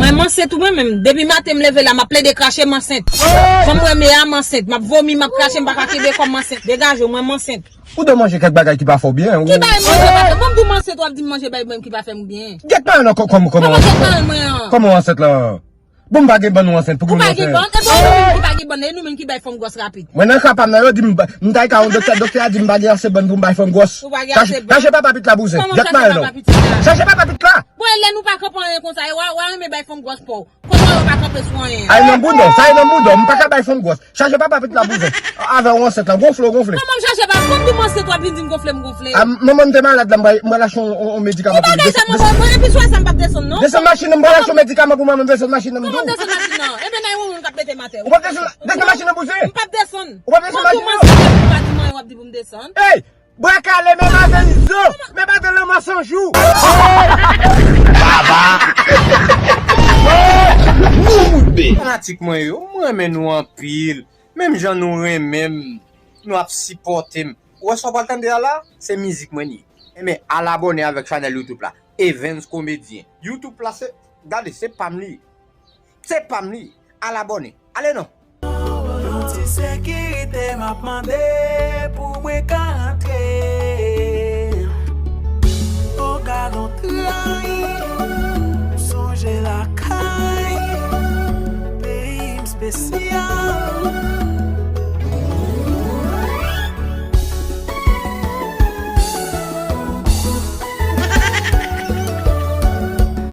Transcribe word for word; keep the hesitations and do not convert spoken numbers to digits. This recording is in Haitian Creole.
Mwen m ansent ou mwen menm. Depi maten m leve la, m ap plede krache, m ansent. Fanm wè m ye a, m ansent. M ap vomi, m ap krache, m pa ka kenbe kò m, m ansent. Degaje w, mwen m ansent. Ou dwe manje kèk bagay ki pa fè w byen. Ki bagay manje pa fè? Bon, m di w m ansent, w ap di m manje bay mwen ki pa fè m byen. Gèt pa non, kòman kòman ou ansent la? Kòman ou ansent la? Bon, m pa gen bann ou ansent, pou ki moun ansent? Ou pa gen bann, e nou menm ki bay, e nou menm ki bay fanm gwòs rapid. Mwen nan ka pa m nan, yo di m, m ta ka yon doktè, doktè a di m pa gen ase bann pou m bay fanm gwòs. Ou pa gen ase bann. Chache papa pit la bouzen. Gèt pa non. Chache papa pit la. Bon, e lè nou pa konprann anyen konsa, e w a, w a renmen bay fanm gwòs pa w. Kòman yo pa kanpe sou anyen? Ay nan bouda w, sa e nan bouda w, m pa ka bay fanm gwòs. Chache papa pit la bouzen. Avè w ansent lan, gonfle w gonfle. Kòman m chache pa, kòm di m ansent w ap vin di m gonfle m gonfle. A, manman m te malad la, m pral, m pral achte yon, yon, yon medikaman pou li. Ki bagay sa, manman? Mwen epi swa sa m p ap desann non. Desann machin nan, m pral achte yon medikaman pou manman m, desann machin nan, m di w. Kòman desann machin nan? Enben nan yon moun k ap mete m atè wi. Ou p ap desann, desann machin nan bouzen. M p ap desann. Ou p ap desann machin nan? Kòm di m ansent w ap di m anyen w ap di pou m desann. Ey! Bwa kale, men maten izo, men maten lanmò san jou. Fanatik mwen yo, m renmen nou anpil. Menm jan nou renmen m, nou ap sipòte m. Ou wè sa w pral tande a la, se mizik mwen li ye. Enben, al abòne avèk chanèl YouTube la, Evens Komedyen. YouTube la se, gade, se pa m li ye. Se pa m li ye. Al abòne. Ale non. Yon ti sekirite m ap mande pou mwen ka rantre. O gadon tray, m sonje lakay, peyi m espesyal.